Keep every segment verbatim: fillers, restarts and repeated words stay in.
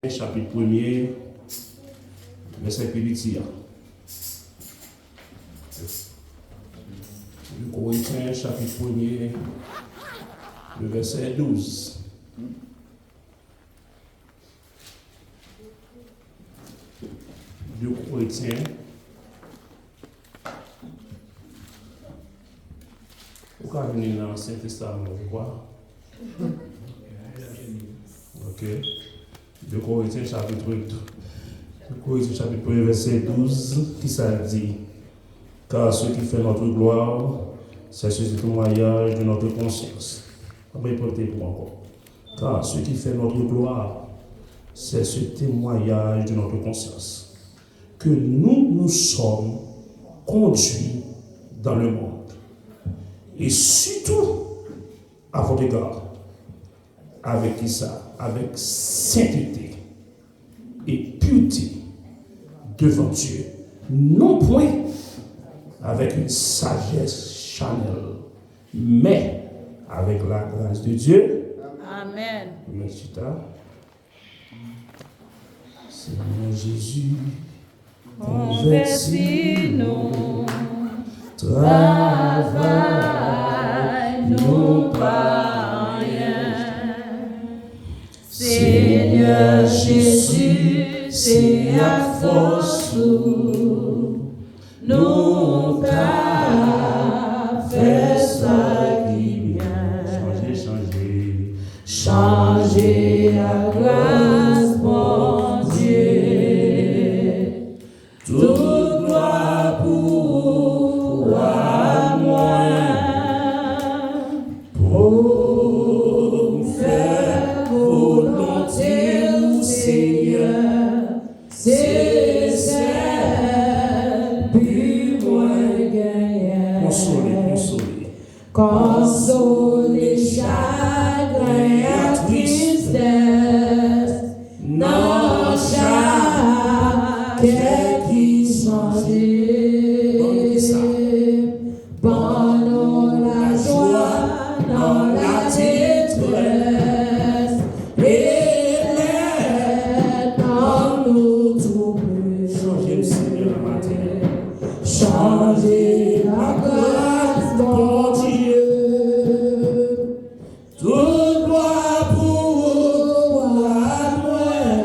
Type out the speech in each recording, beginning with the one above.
Chapit premye, vèsè pi piti a. De Korentyen, chapit premye, le vèsè douz. De Korentyen. Ou ka vini nan Ansyen Testaman, je crois. Ok. De Korentyen, chapit, de Korentyen, chapit premye, vèsè douz, ki sa l di? Car ce qui fait notre gloire, c'est ce témoignage de notre conscience. Ann repete pou ankò. Car ce qui fait notre gloire, c'est ce témoignage de notre conscience, que nous nous sommes conduits dans le monde. Et surtout, à votre égard, avec qui ça? Avec sainteté et pureté devant Dieu, non point avec une sagesse charnelle, mais avec la grâce de Dieu. Amen. Amen. Chita. Senyè Jezi, konvèti nou, travay nou pa anyen. Senyè Jezi, se ak fòs ou nou ka fè sa ki byen. Chanje, chanje. Chanje ak gras Bondye. Tout glwa pou ou, a mwen. Pou m fè volonte ou, Senyè. Se sèl bi mwen genyen. Konsole, konsole. Konsole chagren ak tristès nan chak kè ki chanje. Ban nou kisa? Ban nou lajwa nan ladetrès, e lè nanm nou twouble. Chanje m, Senyè, nan maten an. Chanje ak gras Bondye. Tout glwa pou ou, a mwen.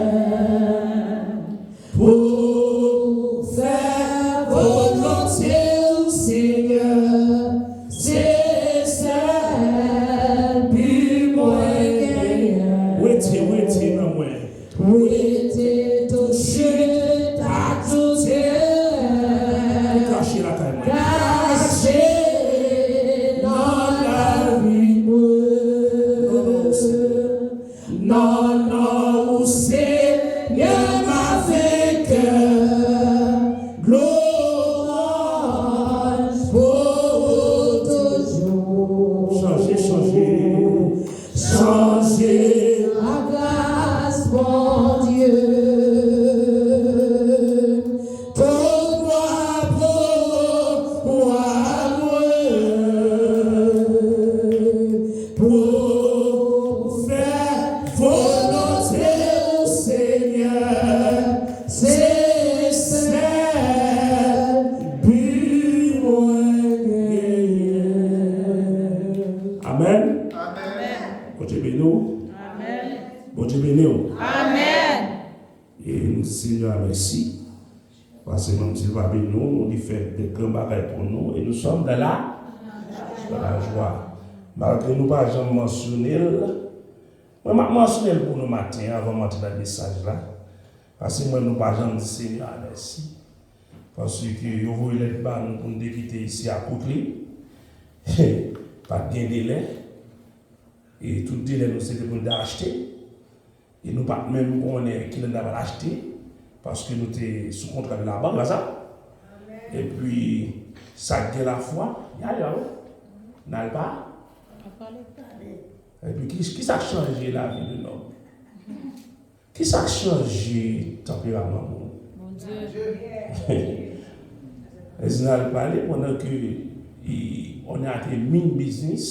Pou fè volonte ou, Senyè, se sèl bi mwen genyen. Rete, rete nan mwen. Rete tou chit ak tou erè. Kache lakay mwen. Kache nan lavi mwen. Non, non, Senyè. Non, non, ou Senyè, m a venkè. Glwa pou ou toujou. Chanje, chanje. Chanje ak gras Bondye. Tout glwa pou ou, a mwen. Pou fè volonte ou, Senyè, se sèl bi mwen genyen. Amèn. Amèn. Bondye beni w. Amèn. Bondye beni w. Amèn. E nou di Senyè a mèsi. Paske menm si l pa beni nou, li fè de gran bagay pou nou, e nou sòm dans la, dans la joie. Malgre nou pa janm mansyone l, mwen m ap mansyone l pou nou maten an, anvan m antre nan mesaj la. Paske mwen, nou pa janm di Senyè a mèsi. Paske yo voye lèt ba nou pou nou te kite isi a kout li. Pa t gen delè. E tout delè nou se te pou nou te achte. E nou pa t menm konnen kilè n ta pral achte, paske nou te sou kontra de labank, pa sa? Epi, sa k gen lafwa, y ale, pa vre? N al pa? Epi, ki, ki sa k chanje lavi de nonm? Ki sa k chanje tanperaman moun? Bondye. Lè n al pale, pandan ke, e, on a te min biznis,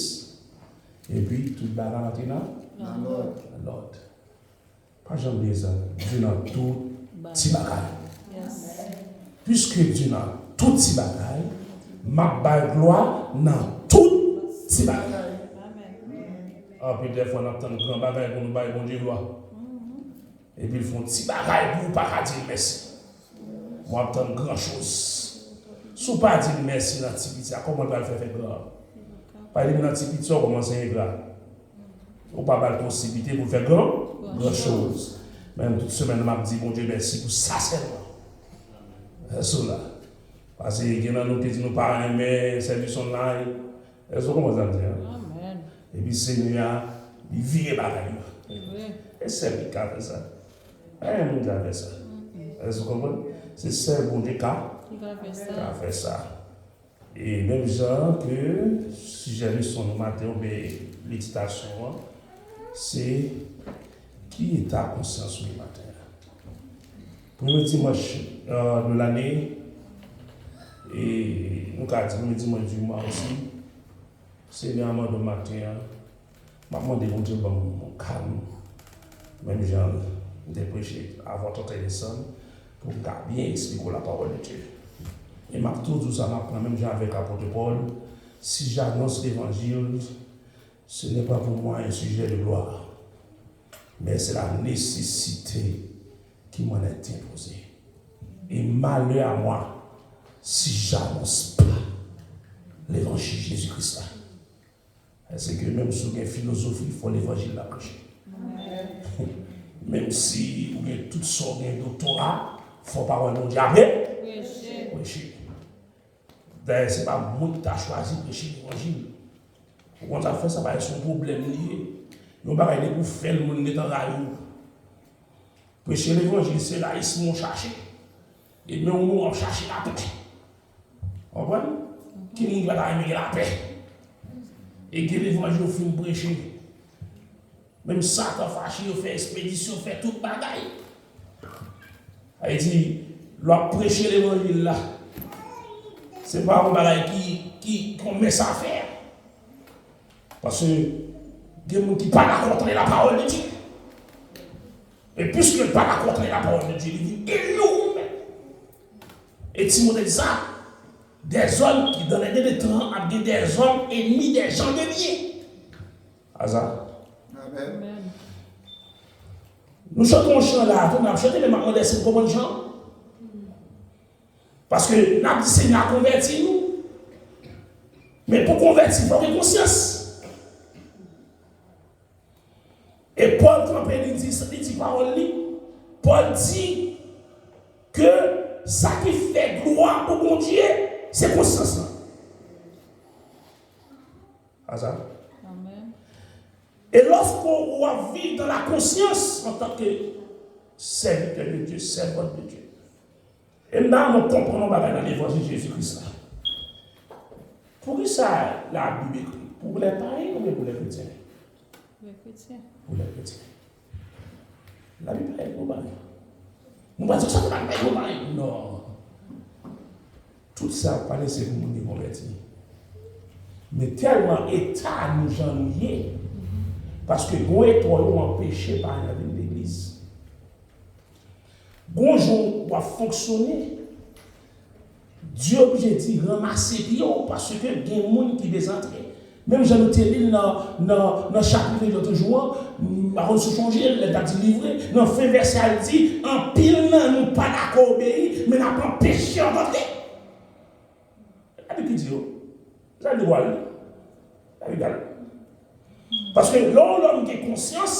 epi tout bagay antre nan, nan lòd. Nan lòd. Pa janm bliye sa, Dye nan tout ti bagay. Piske Dye nan tout ti bagay, m ap bay glwa nan tout ti bagay. Anpil dèfwa n ap tann gran bagay pou nou bay Bondye glwa. Epi l fè yon ti bagay pou ou pa ka di l mèsi. W ap tann gran choz. Si w pa di l mèsi nan ti piti a, kòman l pral fè fè gran? Pa di m nan ti piti a, w kòmanse engra. Ou pa ba l posiblite pou l fè gran, gran choz. Men tout semèn nan, m ap di Bondye mèsi pou sa sèlman. Èske w la? Paske gen nan nou ki di nou pa renmen sèvis online. Èske w konprann sa m di a? Epi Senyè a, li vire bagay yo. E sèl li ka fè sa. Pa gen moun ki ka fè sa. Èske w konprann? Se sèl Bondye ka, ka fè sa. E menm jan ke sijè leson nou maten oubyen meditasyon an, se ki eta konsyans ou ye maten an? Premye dimanch, euh, de lane, e nou ka di premye dimanch di mwa osi, Senyè a mande w maten an, m ap mande Bondye ban m yon kalm, menm jan m te preche avan trannteyen desanm, pou m ka byen eksplike w lapawòl de Dye. E m ap tou di w sa, m ap pran menm jan avèk apot Pòl, si j'annonce l'évangile, ce n'est pas pour moi un sujet de gloire, mais c'est la nécessité qui m'en est imposée. Et malheur à moi si j'annonce pas l'évangile Jésus-Christ là. Paske menm si w gen filozofi, fò levanjil la preche. Menm si ou gen tout sa w gen, doktora, fò pawòl Bondye a pre-, preche. Dayè, se pa mwen ki ta chwazi preche levanjil. Ou konn sa k fè sa, bagay se yon pwoblèm li ye. Yon bagay depi w fè l, moun gentan rayi w. Preche levanjil, se rayisman w chache. E menm ou menm w ap chache lapè. Konprann? Ki moun ki pa ta renmen gen lapè? E gen levanjil ou fin preche. Menm Satan fache, yo fè ekspedisyon, fè tout bagay. Sa vle di, lè w ap preche levanjil la, se pa yon bagay ki, ki, ki yon mens a fè. Paske gen moun ki pa dakò tande lapawòl de Dye. E piske l pa dakò tande lapawòl de Dye, li vin ennmi w menm. E Timote di sa, des hommes qui, dans les derniers temps, ap gen des hommes ennemis des gens de bien. Aza. Amèn. Nou chante yon chan la, tou n ap chante, men m ap mande èske n konprann chan? Paske n ap di Senyè a konvèti nou. Men pou konvèti, fò gen konsyans. E Pòl kanpe, li di, li di pawòl li. Pòl di ke sa ki fè glwa pou Bondye, se konsyans lan. Aza. Amèn. E lòske w ap viv dans la conscience en tant que serviteur de Dieu, servante de Dieu, e m ta renmen w konprann yon bagay nan levanjil Jezi Kris la. Poukisa Labib ekri? Pou lè payen oubyen pou lè kretyen? Pou lè kretyen. Pou lè kretyen. Labib pa ekri yon bagay. Nou pa di sa, Labib pa ekri yon bagay. Non. Tout sa yo pale se pou moun ki konvèti. Men tèlman eta nou jan nou ye, paske gon eta w yo anpeche payen an vin legliz. Gon jan w ap fonksyone, Dye oblije di ranmase pye w, paske gen moun ki dezantre. Menm jan nou te li l nan, nan, nan chapit de lòt jou an, m pa konn si w sonje l, lè l t ap di livre, nan fen vèsè a, l di, anpil nan nou pa dakò obeyi, men n ap anpeche lòt antre. Gade ki di yo. Sa li wè l. Sa li gade. Paske lè yon lòm gen konsyans,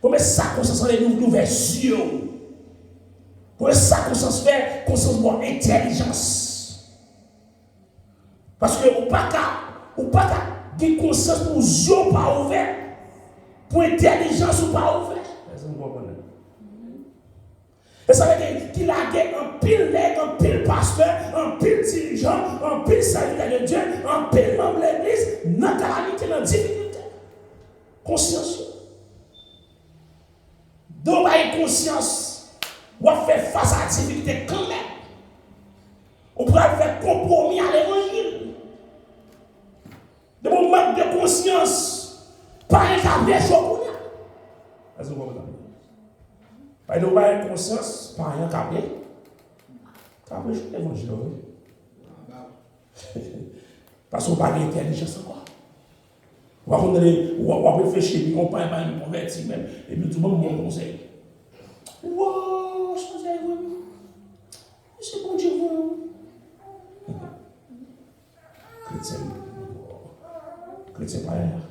premye sa konsyans lan li ouvè zye w. Premye sa konsyans fè, konsyans ba w entèlijans. Paske ou pa ka, ou pa ka gen konsyans pou zye w pa ouvè, pou entèlijans ou pa ouvè. Èske nou konprann? E sa vle di ki lage anpil nèg, anpil pastè, anpil dirijan, anpil sèvitè de Dye, anpil manm legliz nan kalamite, nan difikilte. Konsyans yo. Depi w pa gen konsyans, w ap fè fas a difikilte kanmenm. Ou pral fè konpwomi a levanjil. Depi w mank de konsyans, pa gen ka preche w kounye a. Èske w konprann sa? Paske ou pa gen konsyans, pa anyen k ap, k ap rejwenn levanjil la, wi. Paske ou pa gen entèlijans ankò. Ou pa konn tande, w ap, w ap reflechi, epi yon pay pa menm konvèti menm, epi w di, "Ban m bon konsèy." Wow, chanje vre, wi. Se Bondye vre, wi. Kretyen, kretyen payen an.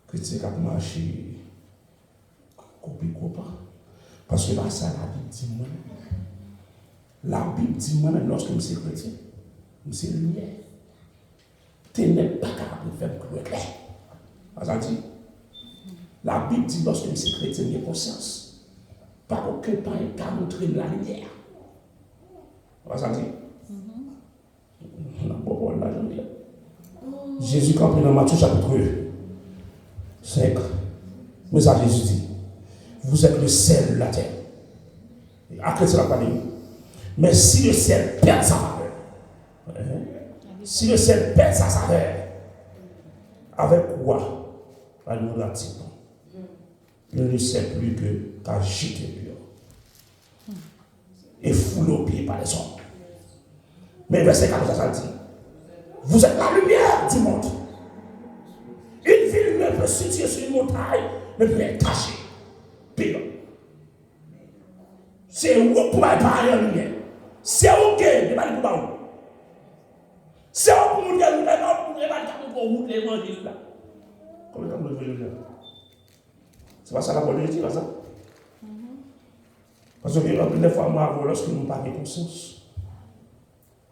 Kretyen k ap mache kopi kopa. Paske pa sa Labib di mwen. Labib di mwen menm, lòske m se kretyen, m se limyè. Tenèb pa kapab fè m klè klè. Pa sa l di? Labib di, lòske m se kretyen, m gen konsyans. Pa okenn pay ka montre m lalimyè. Pa sa l di? N ap pran pawòl la, Jean-Pierre. Jezi kanpe nan Matye chapit senk. Men sa Jezi di, "Vous êtes le sel de la terre." A kretyen l ap pale, wi. "Mais si le sel perd sa saveur, hein? Si le sel perd sa saveur, avec quoi aura-t-il bon? Il ne sert plus que qu'à jeter dehors et foulé aux pieds par les hommes." Men vèsè katòz la, sa l di, "Vous êtes la lumière du monde. Une ville ne peut se situer sur une montagne, ne peut être cachée." Pi lwen. Se ou k pou bay pawòl la limyè. Se ou k gen, e pa li pou ba ou. Se ou k pou montre nou, e pa li k ap montre w wout levanjil la. Kòman l ap montre w levanjil la? Se pa sa lapòl de Jezi, pa sa? Paske gen anpil de fwa, mwen avè w, lòske nou pa gen konsyans,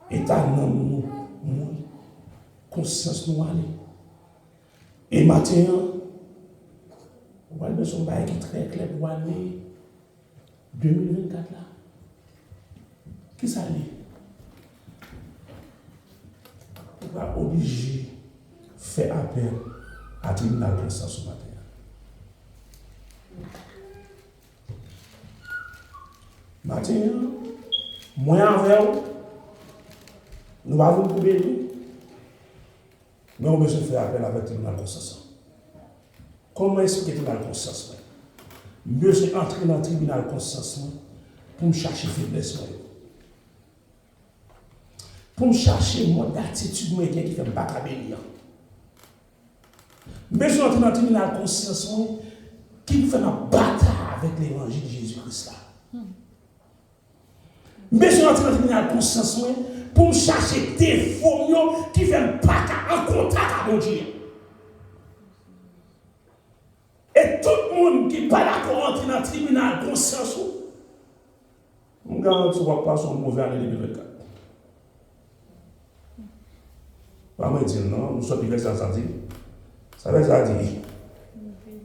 eta nanm nou mouri, konsyans nou ale. E maten an, ou pral bezwen yon bagay ki trè klè pou ane de mil vennkat la. Kisa l ye? Ou va oblije fè apèl a tribinal konsyans ou maten an. Maten an, mwen avè w, nou pa vin pou beni. Men ou bezwen fè apèl avèk tribinal konsyans lan. Kòman eksplike tribinal konsyans mwen? M bezwen antre nan tribinal konsyans mwen pou m chache feblès mwen yo. Pou m chache mòd atitid mwen gen ki fè m pa ka beni an. M bezwen antre nan tribinal konsyans mwen ki pou fè m ap batay avèk levanjil Jezi Kris la. M bezwen antre nan tribinal konsyans mwen pou m chache defo m yo ki fè m pa ka an kontak ak Bondye. E tout moun ki pa dakò antre nan tribinal konsyans ou, m garanti w ap pase yon move ane de mil vennkat. Pa mwen di l non, nou sòti vèsè a, sa di. Sa vèsè a di?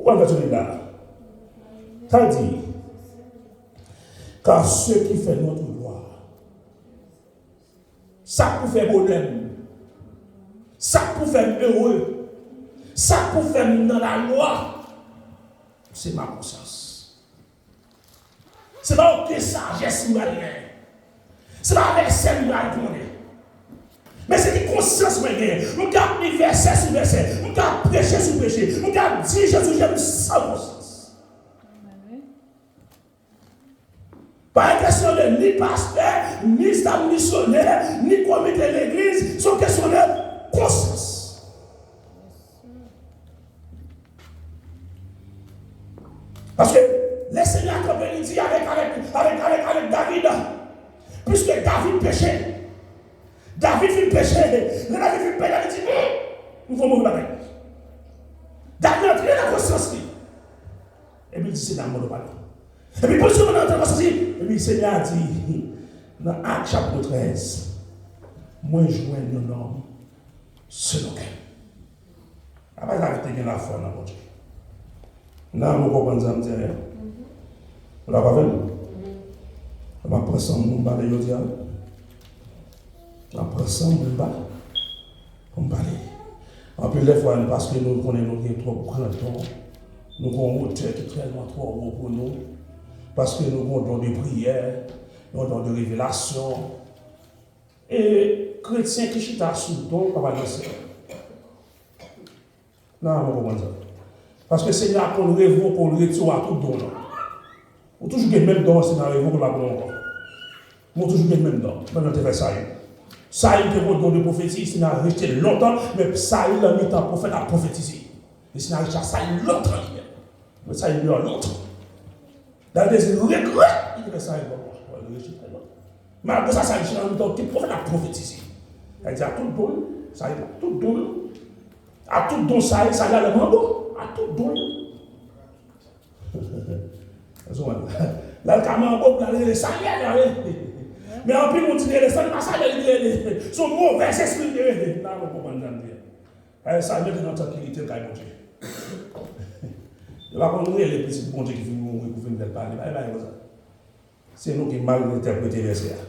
Ou konn vèsè Bib la? Sa di, car ce qui fait notre gloire, sa k pou fè bonè m, sa k pou fè m ere, sa k pou fè m nan lalwa, se ma konsyans. Se pa okenn sajès m pral genyen. Se pa vèsè m pral konnen. Men se ki konsyans mwen genyen. M ka ap li vèsè sou vèsè. M ka ap preche sou preche. M ka ap dirije sou je m san konsyans. Pa gen kesyon de ni pastè, ni zam misyonè, ni komite legliz. Se yon kesyon de konsyans. Paske Lesenyè kanpe, li di avèk, avèk, avèk, avèk, avèk David, piske David peche. David fin peche. Lè David fin peche, David di, "Hum, m fè move bagay." David antre nan konsyans li. Epi li di, "Senyè, m mande w padon." Epi pou li antre nan konsyans li, epi Senyè a di, nan Ak chapit trèz, "Mwen jwenn yon nonm selon kè m." Apa David te gen lafwa nan Bondye? Nan, nou konprann sa m di a yo? Ou dakò avè m? M ap pran san m pou m pale jodi a, wi. M ap pran san m pou m pale. Pou m pale. Anpil de fwa, nou, paske nou konnen nou gen twòp gran don, nou gen yon wotè ki tèlman twò wo pou nou, paske nou gen yon don de priyè, yon don de revelasyon, E kretyen ki chita sou don pa pral nan syèl. Nan, nou konprann sa. Paske Senyè a konn revoke w, retire w a tout don w lan. Ou toujou gen menm don an, Senyè a revoke l pa pou ou ankò. Men ou toujou gen menm don. Menm jan te fè Sayil. Sayil te gen don de pwofesi, Senyè a rejte l lontan, men Sayil nan mitan pwofèt ap pwofetize. E Senyè a rejte Sayil lontan li menm. Men Sayil deyò lontan. Dayè Dezi regrèt li te fè Sayil bon. Li rejte Sayil lontan. Malgre sa, Sayil chita nan mitan tout pwofèt ap pwofetize. Sa vle di a tout don, Sayil a tout don. A tout don Sayil, Sayil ale mango. A tout don. Lè l ka mango, pou l al rele Samuel, l al rele. Men anpil moun di rele, sa li pa Samuel li te rele. Se yon movèz espri li te rele. N a konprann sa m di a. Paske Samuel te nan trankilite l kay Bondye. Yo pa konn rele pitit Bondye ki fin mouri pou vin fè l pale. Pa gen bagay konsa. Se nou ki mal entèprete vèsè a.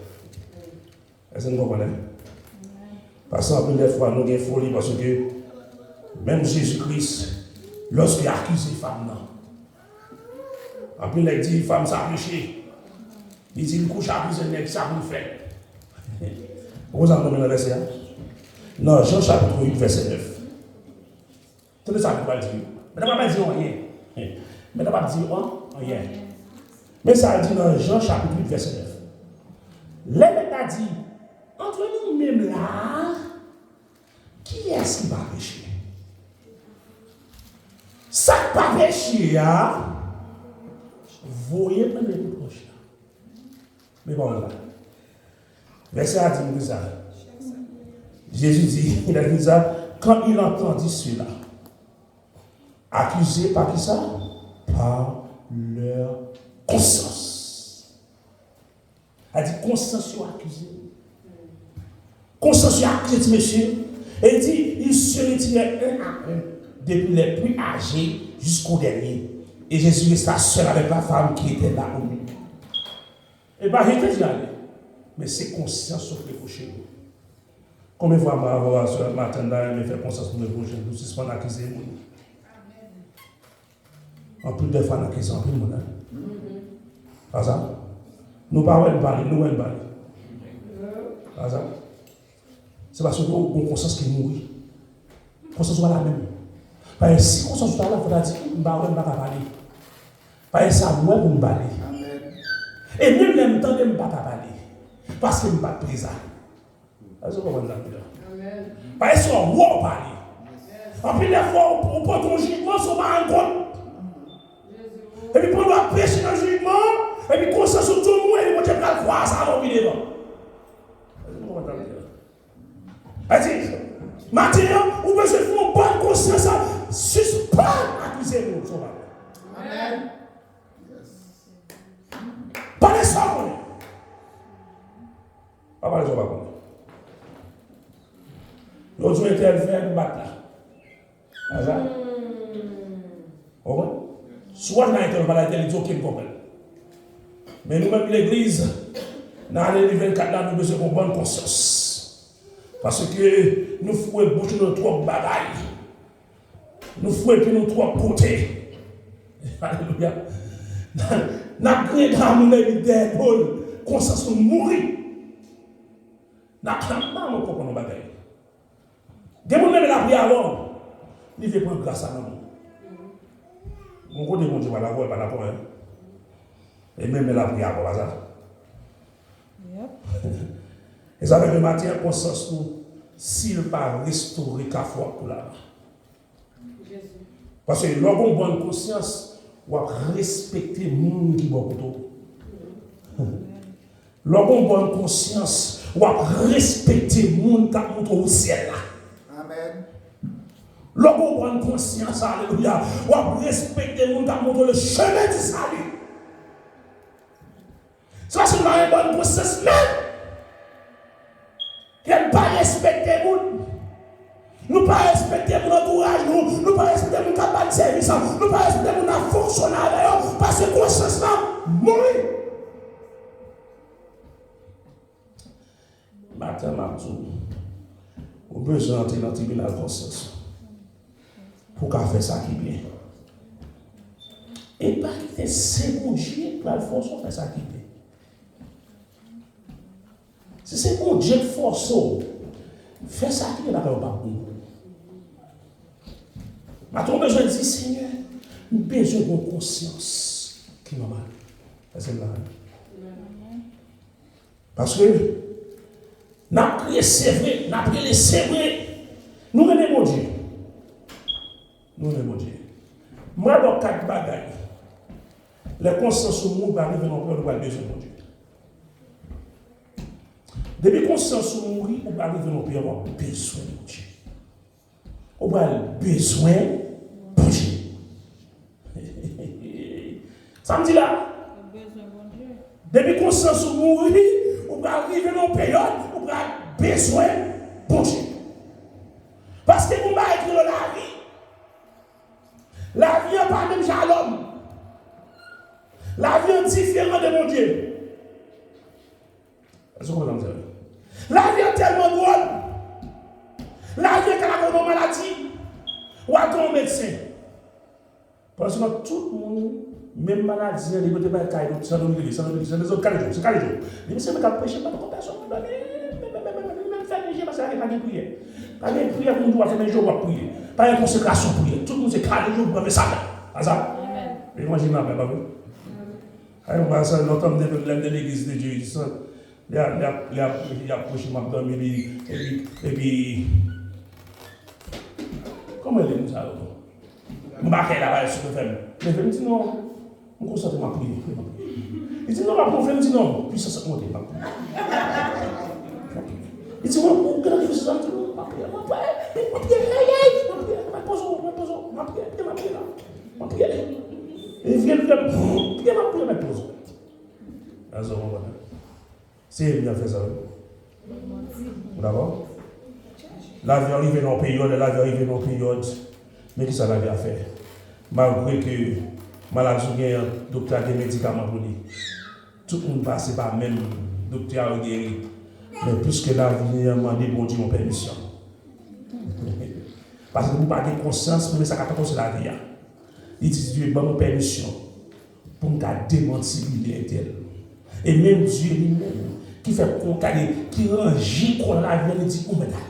Èske nou konprann? Paske anpil de fwa nou gen foli paske menm Jezi Kris, lòske akize fanm nan, anpil nèg di fanm sa peche. Li di li kouche akize nèg sa pou l fè. Ou konn sa m nan vèsè a? Nan Jan chapit uit vèsè nèf. Tande sa li pral di yo. Mèt la pa di yo anyen. Mèt la pa di yo an- anyen. Men sa l di nan Jan chapit uit vèsè nèf. Lè mèt la di, antre nou menm la a, kiyès ki pa peche? Sa k pa peche a, voye premye repwòch la. Men pawòl la. Vèsè a di nou kisa? Jezi di, il a dit ça, quand il entendit cela, accusés par kisa? Par leur conscience. Sa di konsyans yo akize. Konsyans yo akize ti mesye. E di, ils se retirèrent un à un, depuis les plus âgés jusqu'au dernier. Et Jésus resta seul avec la femme qui était là au milieu. E pa jete di ale. Men se konsyans yo k repwoche nou. Konbyen fwa mwen avè w aswè maten la renmen fè konsyans nou repwoche nou, sispann akize moun? Anpil de fwa n akize anpil moun, en. Pa sa? Nou pa wè n pale, nou wè n pale. Pa sa? Se paske w gen yon konsyans ki mouri. Konsyans ou pa la menm. Paske si konsyans ou ta la, fò w ta di, "M pa wè, m pa ka pale." Paske sa m wè pou m pale. E menm lè m tande, m pa ka pale. Paske m pa t prezan. Èske w konprann sa m di la? Paske se w wè w pale. Anpil de fwa, ou, ou pote yon jijman san w pa rann kont. Epi pandan w ap preche nan jijman an, epi konsyans ou di w mouri, epi Bondye pral kwaze avè w pi devan. Èske w konprann sa m di la? Sa di, maten an, ou bezwen fè yon bòn konsyans, sispann akize moun, sòl. Amèn. Pale sa w konnen. Pa pale sa w pa konnen. Yo di w entèl fè, m bat la. Aza. Ou konprann? Si w al nan entèl, pale entèl, li di, "Oke, m konprann." Men nou menm legliz, nan ane de mil vennkat la, nou bezwen pran bòn konsyans. Paske nou foure bouch nou nan twòp bagay. Nou foure pye nou twòp kote. Alelouya. N ap griyen granmoun epi dèyè do l. Konsyans nou mouri. N ap, n ap, n ap konprann yon bagay. Gen moun menm l ap ri avè w, li vle pran gras la nan men w. Gon kote Bondye pa dakò, li pa dakò, en. E menm l ap ri avè w, pa sa? E sa fè ke maten an, konsyans nou, si l pa restore, kafou ap kou laba. Paske lè w gen yon bòn konsyans, w ap respekte moun ki bò kote w. Lè w gen yon bòn konsyans, w ap respekte moun k ap montre w syèl la. Amèn. Lè w gen yon bòn konsyans, alelouya, w ap respekte moun k ap montre w le chemin du salut. Se paske nou pa gen bòn konsyans menm ke n pa respekte moun. Nou pa respekte moun antouraj nou, nou pa respekte moun k ap ba n sèvis, nou pa respekte moun n ap fonksyone avè yo, paske konsyans lan mouri. Maten an, m ap di w, ou bezwen antre nan tribinal konsyans pou w ka fè sa ki byen. E pa kite se Bondye k pral fòse w fè sa ki byen. Si se Bondye k fòse w, fè sa ki byen, bagay yo p ap bon. Maten w bezwen di, "Senyè, m bezwen gen yon konsyans ki nòmal." Èske m la? Paske n ap kriye se vre, n ap rele se vre. Nou renmen Bondye. Nou renmen Bondye. Mwen ba w kat bagay. Lè konsyans ou mouri, ou pral rive nan yon peryòd ou pral bezwen Bondye. Depi konsyans ou mouri, ou pral rive nan yon peryòd w ap bezwen Bondye. Ou pral bezwen Bondye. Sa m di la? Ou bezwen Bondye. Depi konsyans ou mouri, ou pral rive nan yon peryòd, ou pral bezwen Bondye. Paske gon bagay ki rele lavi. Lavi an pa menm jan a lòm. Lavi an diferan de Bondye. Èske w konprann sa m di a? Lavi an tèlman dwòl. Lavi an ka lage w nan maladi. W al gen yon medsen. Pandan se tan, tout moun, menm maladi an, depi yo te bay kay doktè, san domi, san domi, san domi, kale jou, se kale jou. Li, mesye, mwen k ap preche, pa poko pèsòn ki dòmi. Menm fèmen je, paske pa gen priyè. Pa gen priyè pou moun di w ap fèmen je, w ap priye. Pa gen konsekrasyon priyè. Tout moun se kale jou pou fè sa. Aza. Levanjil nan pè, pa vre? Ay, mwen, sa, lontan m te, lè m te legliz de Dieu, sa, li ap, li ap, li ap, li ap preche, m ap dòmi, li, epi, epi, kòman li moun sa yo? M pa kè la, pa sou fè m. Leve m di non. M konsantre, m ap priye. Li di non, m ap gonfle, m di non. Pwisans ap monte, m ap priye. Li di mwen, ou gen pwisans, m di non, m ap priye, m ap priye, m ap priye, ay, ay, m ap priye, m ap poze, m ap poze, m ap priye, m ap priye la. M ap priye. E vye, vye, m ap priye, m ap priye, m ap poze. Azo, mwen, mwen. Se li k ap fè sa, wi. Ou dakò? Lavi a rive nan yon peryòd, lavi a rive nan yon peryòd. Men kisa lavi a fè? Malgre ke maladi w genyen an, doktè a gen medikaman pou li. Tout moun pase pa menm doktè a, yo geri. Men piske lavi a mande Bondye yon pèmisyon. Paske pou w pa gen konsyans, premye sa k ap tankou se lavi a. Li di Dye, ban mwen pèmisyon pou m ka demantibile entèl. E menm Dye li menm, ki fè kò, gade, ki ranje kò lavi a, li di, ou mèt ale.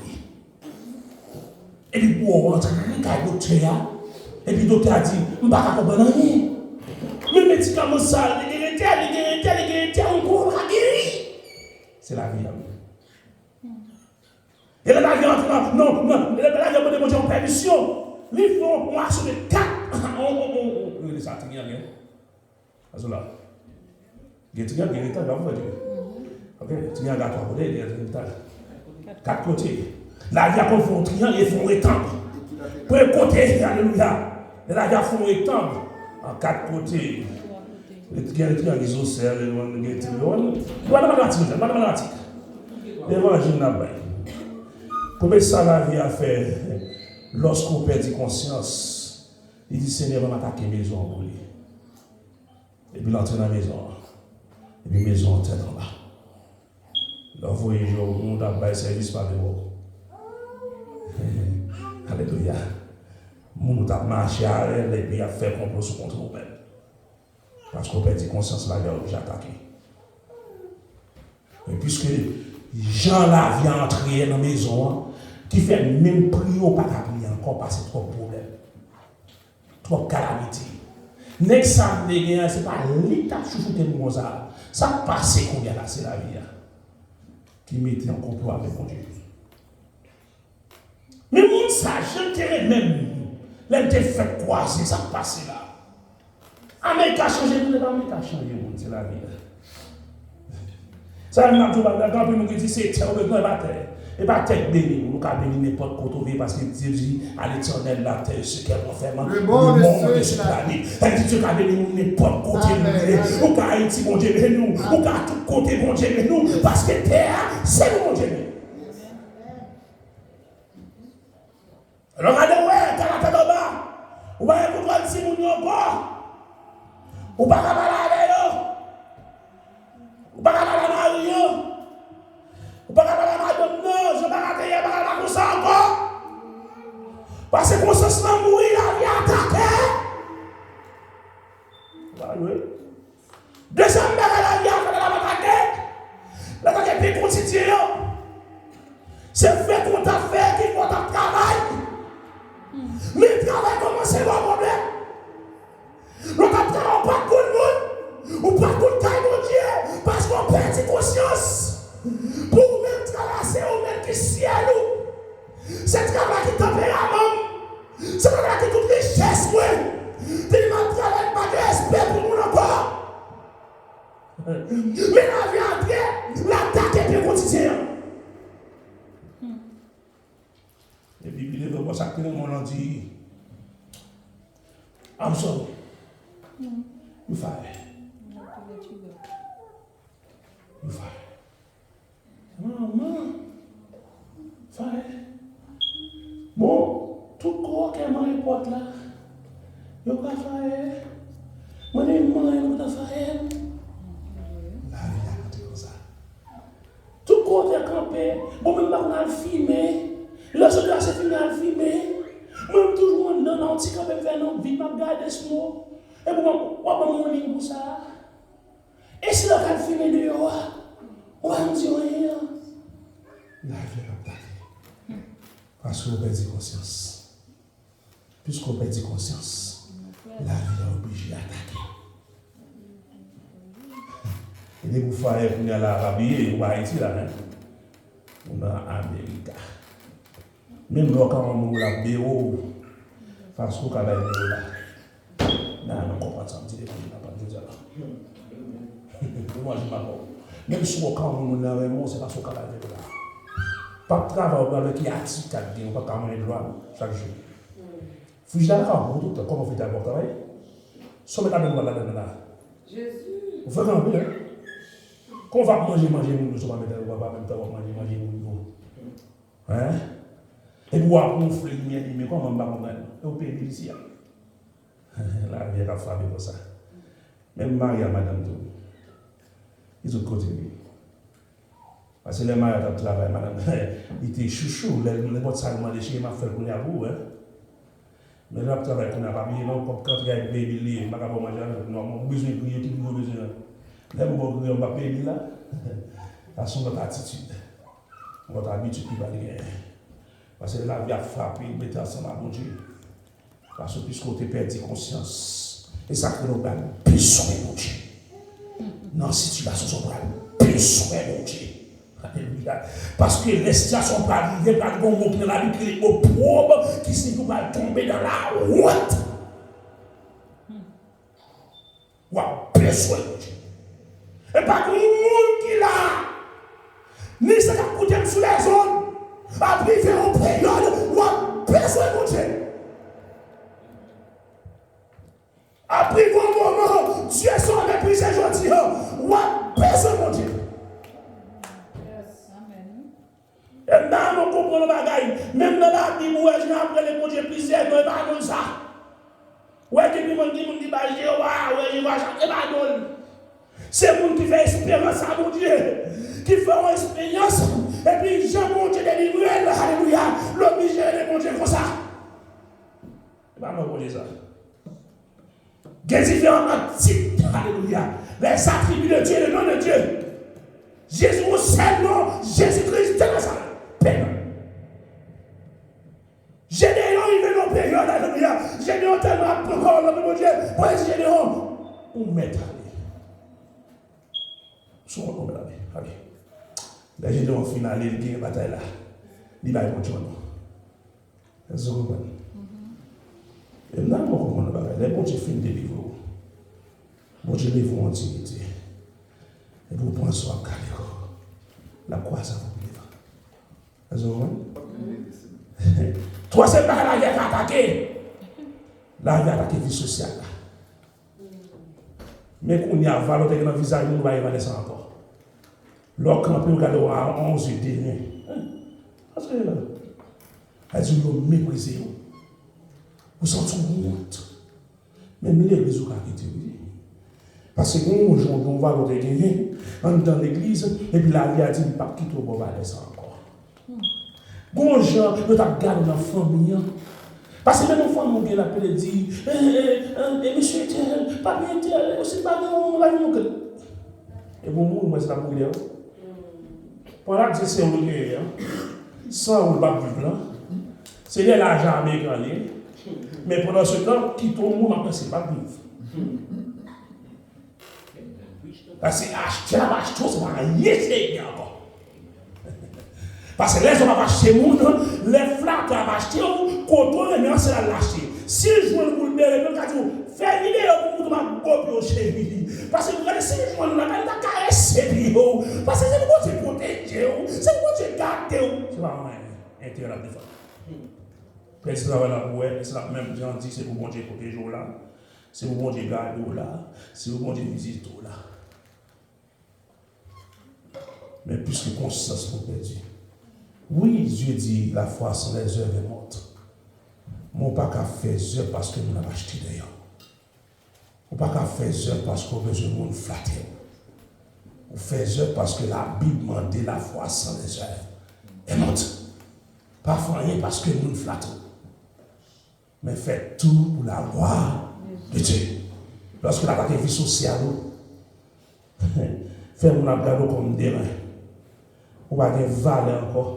Epi pou w rantre kay doktè a, epi doktè a di, m pa ka konprann anyen. Men medikaman sa, li gen entèl, li gen entèl, li gen entèl, yon kou pa geri. Se lavi a, wi. E lè lavi a antre nan, non, non, e lè lavi a mande Bondye yon pèmisyon, li fè yon aksyon de kat, on, on, on, on, yo rele sa triyang, en. Azo la. Gen triyang, gen rektang, pa vre, gen. Ok, triyang a twa kote, gen rektang. Kat kote. Lavi a konn fè yon triyang, e fè yon rektang. Premye kote, alelouya. Lè lavi a fè yon rektang, an kat kote. Gen triyang izosèl, gen triyang. Nou pa nan matematik, nou pa nan matematik. Levanjil n ap bay. Premye sa lavi a fè, lòske w pèdi konsyans, li di, Senyè, ban m atake mezon an pou li. Epi l antre nan mezon an. Epi mezon an tèt anba. Lè w voye je w, moun t ap bay sèvis pa vle wè w. Alelouya. Moun ou t ap mache avè l, epi y ap fè konplo sou kont ou menm. Paske w pèdi konsyans, lavi a oblije atake. Men piske jan lavi a antre nan mezon an, ki fè menm priye w pa ka priye ankò, pase twòp pwoblèm, twòp kalamite. Nèg sa m te gen an, se pa li k t ap chouchoute m konsa. Sa k pase kounye a la, se lavi a ki mete an konplo avèk Bondye. Men moun sa, jan l te renmen m, lè n te fèk kwaze, sa k pase la? Amerika chanje moun, e pa Amerika chanje moun, se lavi a. Sa menm m ap di w, gen anpil moun ki di se tè ou bezwen, e pa tè. E pa tè k beni moun, ou ka beni nenpòt kote ou vle, paske Dye di, à l'Éternel la terre et ce qu'elle renferme, le monde et ce qu'il habite. Sa vle di Dye ka beni moun nenpòt kote nou ye. Ou ka Ayiti, Bondye beni w. Ou ka tout kote, Bondye beni w. Paske tè a, se nou Bondye beni. Lè w gade, w wè, tè la tèt anba. Ou pa gen kontwòl timoun yo ankò. Ou pa ka pale avè yo. Ou pa ka pale a mari yo. Ou pa ka pale a madanm nan, jan bagay te ye, bagay pa konsa ankò. Paske konsyans lan mouri, lavi atake. Ou pa jwe. Dezyèm bagay lavi a fè, lè l ap atake, l atake pi konstitye yo. Se fè konn t ap fè, ki fè w t ap travay. Men travay kòmanse ba w pwoblèm. Lè w t ap travay, ou pa t konn moun, ou pa t konn Men lavi a antre, l atake pye kotidyen an. Epi pi devan, bon, sa k te nan mwen lan di, I'm sorry. You fire. You fire. Manman. Fire. Bon, tout kò kè manyen pòt la. Yo ka fire. Mwen menm manyen nou ta fire. Lavi a konte konsa. Tout kote kanpe, bon, menm pa konn al fimen. Lè sot la se fimen al fimen. Mwen menm toujou anndan nan yon ti kanpe m fè nan vit m ap gade sou. Epi w ap ban m yon liy pou sa. E si lè w al fimen deyò a, ou pa janm di anyen an. Lavi a ap atake. Paske w pèdi konsyans. Piske w pèdi konsyans, lavi a oblije atake. E depi w fayè kounye a la, pa bliye, ou pa Ayiti la, men. Ou nan Amerika. Menm lè w ka wè moun ou l ap bere w, paske w ka bay bere w la. Nan, nou konprann sa m di depi nan pàn jodi a la. Ou manje m avè w. Menm si w ka wè moun nan renmen w, se paske w ka bay bere w la. P ap travay, ou pral wè ki atitid k ap gen, ou p ap ka manje dlo a chak jou. Frijidè la ka wè w tout tan, kòman frijidè la p ap travay? Sa w met ladann, ou pral ladann la. Ou frekan anpil, wi. Kòman w ap manje, manje moun yo, sa w pa met, ou pa menm tan w ap manje, manje moun yo. Hein? Epi w ap wonfle limyè li, men kòman m pa konprann? E w peye bil isi a. Lavi a k ap frape konsa. Menm mari a madanm tou. Li tout kote li. Paske lè mari a t ap travay, madanm, li te chouchou, lè nenpòt sa l mande, cheri, m ap fè l kounye a pou ou, hein. Men lè l ap travay kounye a, pa bliye non, kòb k antre a, epi bil li ye, m pa ka ba w manje a non, non, ou bezwen griye tout moun bezwen an. Lè m ba w griye, m pa peye bil la. Sa se yon lòt atitid. Yon lòt abitid ki pral genyen. Paske lavi ap frape, mete ansanm ak Bondye. Paske piske w te pèdi konsyans, e sa k fè nou pral bezwen Bondye. Nan sitiyasyon sa w pral bezwen Bondye. Alelouya. Paske lè sitiyasyon pral rive, pral gen yon mo ki nan Labib ki rele opprobre, ki siyifi w pral tonbe dans la honte. W ap bezwen Bondye. E pa gen yon moun ki la, ni sa k ap koute m sou lèzonn, ap rive yon peryòd, w ap bezwen Bondye. Ap rive yon moman, Dye sa w meprize jodi a, w ap bezwen Bondye. E m ta renmen w konprann yon bagay. Menm nan Labib, ou wè, jan ap rele Bondye plizyè non, e pa non sa. Ou wè, gen moun, gen moun ki ba Jewova, ou wè, Jewova, e pa non l. Se moun ki fè esperans a Bondye, ki fè yon esperyans, epi jan Bondye delivre l, alelouya, l oblije rele Bondye konsa. E pa non Bondye sa. Gen diferan tit, alelouya. Les attributs de Dieu, le nom de Dieu. Jezi, yon sèl non, Jezikri de Nazarèt. Pè. Jedeyon rive nan peryòd, alelouya. Jedeyon tèlman ap pran pawòl nan men Bondye, Bondye di Jedeyon, ou mèt ale. Sou kont mwen, ale, ale. Lè Jedeyon fin ale, li genyen batay la. Li bay Bondye yon non. Èske w konprann? E m nan mwen konprann yon bagay. Lè Bondye fin delivre w, Bondye leve w an diyite. Epi w pran sa w ap gade kò w. L ap kwaze avè w pi devan. Èske w konprann? Twazyèm bagay, lavi a ka atake. Lavi a atake vi sosyal la. Men kounye a, valè w te gen nan vizaj moun, ou pa gen valè sa ankò. Lè w kanpe, yo gade w a yon zye deren. Sa se la. Sa di yo meprize w. Ou santi w wont. Menm legliz ou ka kite, wi. Paske gen yon jan, gen yon valè w te genyen anndan legliz, epi lavi a di li p ap kite w ba w valè sa ankò. Gon jan yo t ap gade w nan fanmi an. Paske menm yon fanmi w gen la, pede di, e, e, e, e, mesye entèl, papi entèl, e, si l pa gen yon lavi nou gen. E pou mouri, mwen se la mouri dèyè w. Pandan ke se ou l genyen an, san ou l p ap viv lan. Se de lajan ameriken li ye. Men pandan se tan, kite w mouri, m ap panse l p ap viv. Paske achtè a ap achte w, se pa anyen se ede ankò. Paske lèzòm ap achte moun, lè flatè ap achte w, kote w renmen an, se la l achte. Si l jwenn pou l bere, menm ka di w, Fè videyo pou moun ap bo pye w, cheri. Paske nou gade si nou jwenn nou lakay, nou ta karese pye w. Paske se pou Bondye pwoteje w, se pou Bondye gade w. Se pa mwen, enterè l ap defann. Pèdi travay la pou wè, se la menm jan di se pou Bondye pwoteje w la, se pou Bondye gade w la, se pou Bondye vizite w la. Men plis ke konsyans nou pèdi. Wi, Dye di, la foi sans les œuvres est morte. Men w pa ka fè zèv paske moun ap achte dèyè w. Ou pa ka fè zèv paske w bezwen moun flate w. Ou fè zèv paske Labib mande la foi sans les œuvres est morte. Pa fè anyen paske moun flate w. Men fè tou pou la glwa de Dye. Lòske l atake vi sosyal ou, fè moun ap gade w kòm deren. Ou pa gen valè ankò.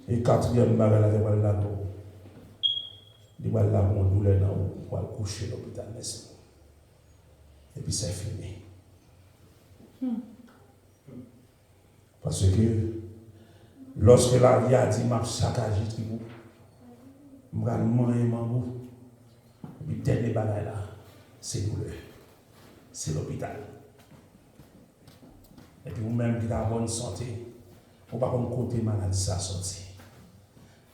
E katriyèm bagay la ki pral lage w, li pral lage yon doulè nan ou, ou pral kouche lopital, mèsi. Epi se fini. Paske lòske lavi a di, "M ap sakaje trip ou, m pral manyen mang ou," epi dènye bagay la, se doulè, se lopital. Epi ou menm ki ta an bòn sante, ou pa konn kote maladi sa sòti.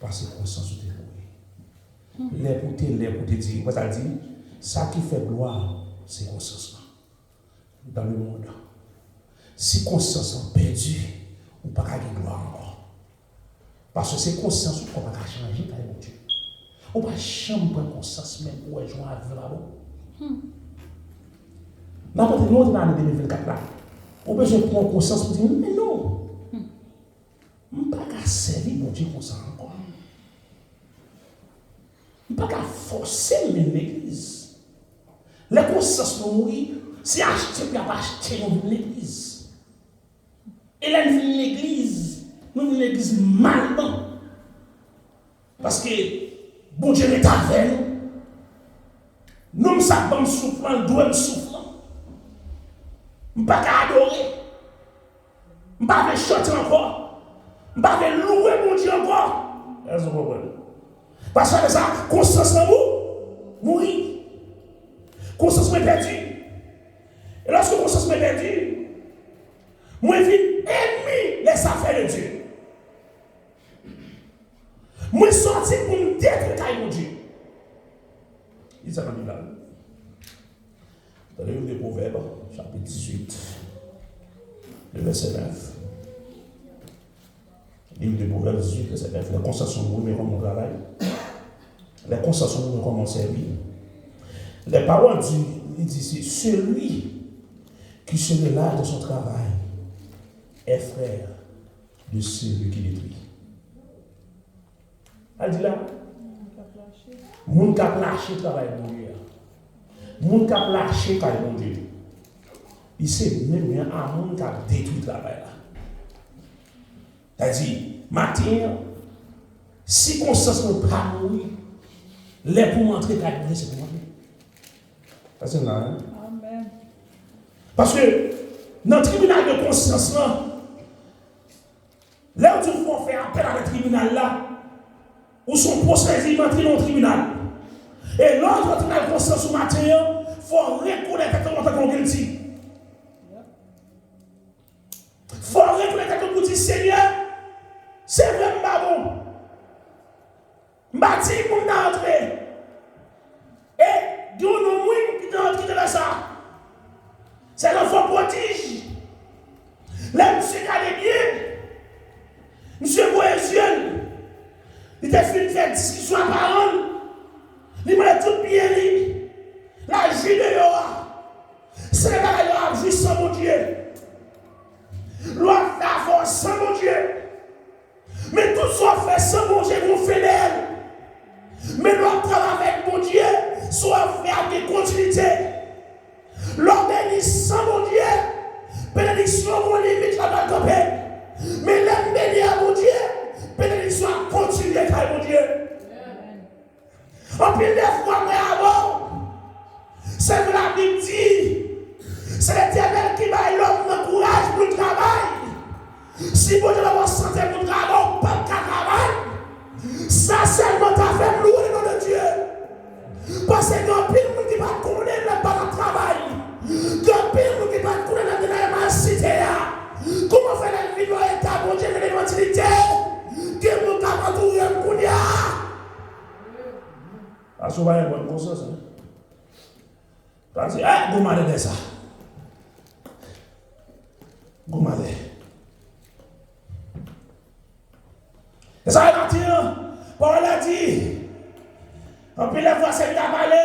Paske konsyans ou te mouri. Lè pou te, lè pou te di, ou pa sa di, sa ki fè glwa, se konsyans lan. Dans le monde, si konsyans lan pèdi, ou pa ka gen glwa ankò. Paske se konsyans ou kò pa ka chanje kay Bondye. Ou pa janm pran konsyans menm pou wè jan avi pa bon. N ap antre, nou antre nan ane de mil vennkat la. Ou bezwen pran konsyans pou di, men non. M pa ka sèvi Bondye konsa ankò. M pa ka fòse m vin legliz. Lè konsyans nou mouri, se achte pou y ap achte nou vin legliz. E lè n vin legliz, nou vin legliz malman. Paske Bondye ret avè nou. Nonm sa ban m souf lan, l dwe m souf lan. M pa ka adore. M pa vle chante ankò. M pa vle louwe Bondye ankò. Èske w konprann? Paske sa, konsyans lan mou, mouri. Konsyans mwen pèdi. E lòske konsyans mwen pèdi, mwen vin ènmi lèzafè de Dye. Mwen sòti pou m detwi kay Bondye. Li sa nan Bib la, wi. Tande liv de Pwovèb, chapit dizuit, le vèsè nèf. Liv de Pwovèb dizuit, vèsè nèf. Lè konsyans ou mouri, men kòman w travay. Lè konsyans ou mouri, men kòman w sèvi. Les paroles du, li di, c'est celui qui se relâche dans son travail est frère de celui qui détruit. Al di la, moun k ap lache travay Bondye a, moun k ap lache kay Bondye, li se menm jan a moun k ap detwi travay la. Sa di, maten an, si konsyans mwen pa mouri, lè pou m antre kay Bondye, se pou m antre. Èske n la, en? Amèn. Paske nan tribinal de konsyans lan, lè yo di w fò w fè apèl avèk tribinal la, ou se yon pwosedi, m antre nan yon tribinal. E lè w antre nan tribinal konsyans ou maten an, fò w rekonèt tèt ou antanke yon guilty. Fò w rekonèt tèt ou pou di, Senyè, se vre m pa bon. M pa diy pou m ta antre. E gen yon nonm, wi, ki te, ki te fè sa. Se lanfan pwodij. Lè misye gade byen, misye voye zye l. Li te fin fè diskisyon ak paran l. Li mande tout byen li. L al jwi deyò a. Se bagay yo ap jwi san Bondye. Lè w ap fè afè w san Bondye. Men tout sa w ap fè san Bondye gon fen dèyè l. Men lè w ap travay avèk Bondye, sa w ap fè ap gen kontinite. Lè w beni san Bondye, benediksyon gon limit la pral kanpe. Men lè m beni a Bondye, benediksyon ap kontinye kay Bondye. Anpil de fwa, mwen avè w, se vre Labib di, se Letènèl ki bay lòm nan kouraj pou l travay. Si Bondye pa ba w sante pou w travay, ou p ap ka travay. Sa sèlman ta fè m louwe le non de Dye. Paske Ou pa gen bòn konsyans, non. Sa di, eh, gwo malè dèyè sa. Gwo malè. E sa e maten an, pawòl la di, anpil lè fwa Seyè a pale,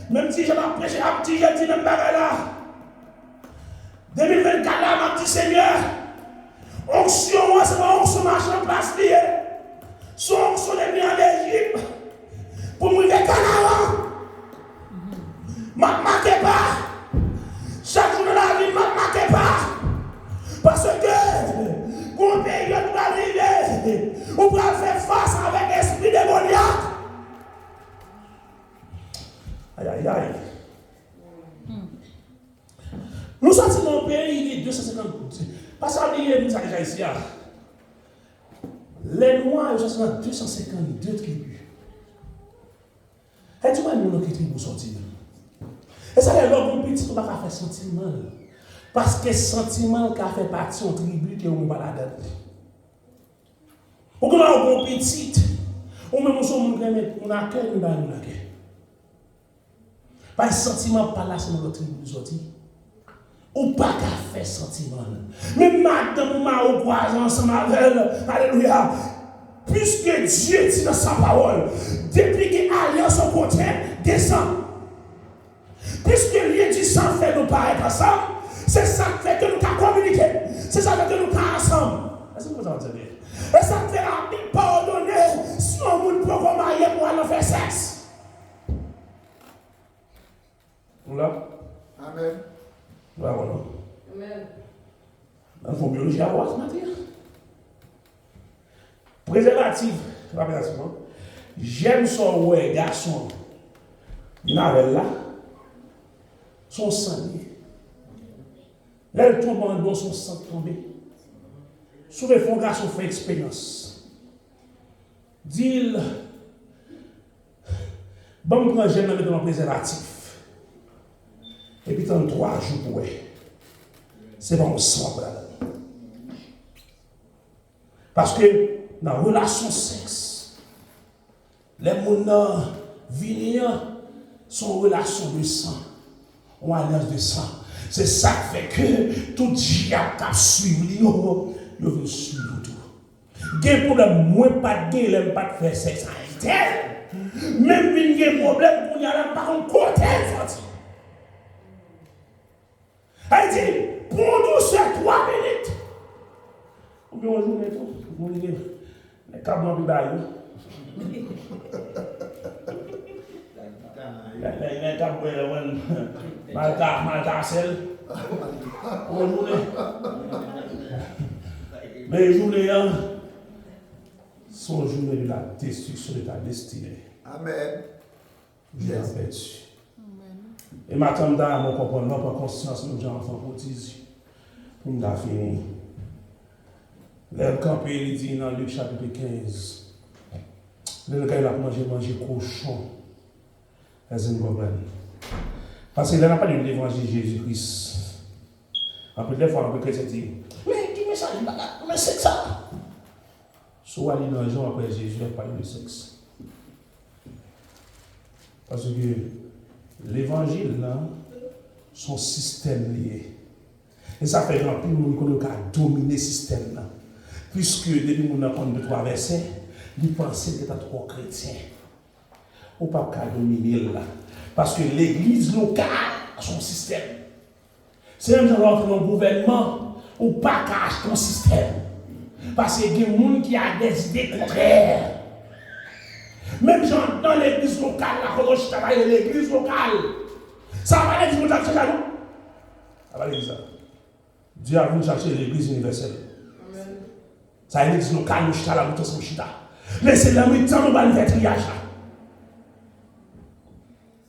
menm ti jan m ap preche, ap ti jan di menm bagay la. De mil vennkat la, m ap di, Senyè, onksyon an, se pa onksyon machann plas li ye. Se yon onksyon depi an Ejip pou m rive Kanaran. M ap make pa. Chak jou nan lavi m, m ap make pa. Paske gon peryòd ki pral rive, ou pral fè fas avèk espri demonyak. Ayayay. Nou soti nan yon peyi ki gen de san senkant, pa sa bliye, nou sa deja isi a. Lè nwa yo soti nan de san senkant de tribi. E di mwen, nou nan ki tribi w soti menm? E sa fè lè w gen pitit, ou pa ka fè santiman l. Paske santiman l ka fè pati yon tribi ke ou menm pa ladan l. Ou gen yon pitit, ou menm ou se yon moun ki renmen moun ak kè, ou bay moun ak kè. Paske santiman pa la, se nan lòt tribi ou soti. Ou pa ka fè santiman l. Menm madanm ou mari w kwaze ansanm avè l, alelouya. Puisque Dieu dit dans sa parole, depi gen alyans yon kote, gen san. Puisque lye di san fè nou parèt ansanm, se sa k fè ke nou ka kominike. Se sa k fè ke nou ka ansanm. Èske nou konprann sa m ap di byen? E sa k fè Labib padone si yon moun poko marye pou al nan fè sèks. Nou la? Amèn. Nou la, non? Amèn. Nan fon byoloji a, w ap maten an. Prezèvatif, se pa prezèvatif, non. Jèm sa w wè gason vin avè l la, se yon san li ye. Lè l tonbe anndan w, se yon san k tonbe. Si w vle fè yon gason fè eksperyans, di l, ban m pran jèm nan, mete l nan prezèvatif. Epi tann twa jou pou wè. Se pa yon san w ap pran. Paske nan relasyon sèks, lè moun nan vini an, se yon relasyon de san, yon alyans de san. Se sa k fè ke tout dyab k ap swiv li yo, yo vin swiv ou tou. Gen pwoblèm mwen pa t gen lè m pa t fè sèks a entèl. Men m vin gen pwoblèm kounye a la, m pa konn kote l soti. Sa vle di, pou yon dousè twa minit. Oubyen yon jounen tou, moun gen nèg k ap bwè anpil bagay wi. Nèg, nèg, nèg k ap bwè, wè, malta, malta sèl. Yon jounen. Men jounen an, se yon jounen de la destruction de ta destinée. Amèn. Li ap pèdi. E maten an, m ta renmen w konprann, nan pran konsyans, menm jan anfan pwodij, pou m ta fini. Lè l kanpe, li di nan Lik chapit kenz, lè l gade l ap manje, manje kochon. Èske n konprann? Paske lè n ap pale de levanjil Jezi Kris, anpil de fwa, anpil kretyen di, men ki mesaj m pa ka, men sèks sa. Si w al li nan Jan, w ap wè Jezi ap pale de sèks. Paske levanjil lan, se yon sistèm li ye. E sa fè gen anpil moun ki konnen yo ka domine sistèm nan. Piske depi moun nan konn de twa vèsè, li panse l gentan twò kretyen. Ou p ap ka domine l la. Paske legliz lokal, se yon sistèm. Se menm jan lè w antre nan gouvènman, ou pa ka achte yon sistèm. Paske gen moun ki a dèzide kontrè. Menm jan nan legliz lokal la, kote w chita la, e legliz lokal. Sa pa legliz mondyal chita, non. Sa pa legliz sa. Dye a vin chache legliz inivèsèl. Amèn. Sa e legliz lokal, nou chita la, nou t ansanm chita. Men se nan mitan nou pral fè triyaj la.